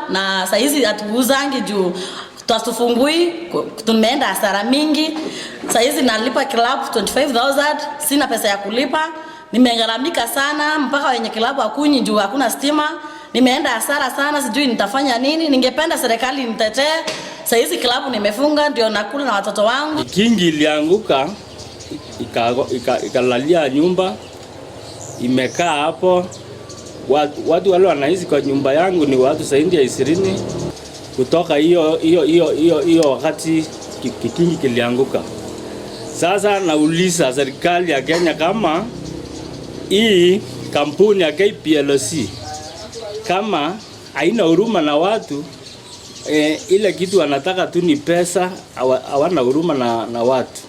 Na saizi hatuuzangi juu twatufungui, tumeenda hasara mingi. Saizi nalipa club 25,000, sina pesa ya kulipa. Nimegharamika sana mpaka wenye club hakunywi juu hakuna stima. Nimeenda hasara sana, sijui nitafanya nini. Ningependa serikali nitetee. Saizi club nimefunga, ndio nakula na watoto wangu. Kingi ilianguka ikalalia nyumba, imekaa hapo. Watu wale wanaishi kwa nyumba yangu ni watu zaidi ya 20 kutoka hiyo wakati kikingi kilianguka. Sasa nauliza serikali ya Kenya kama hii kampuni ya KPLC kama haina huruma na watu ile kitu wanataka tu ni pesa, hawana huruma na watu.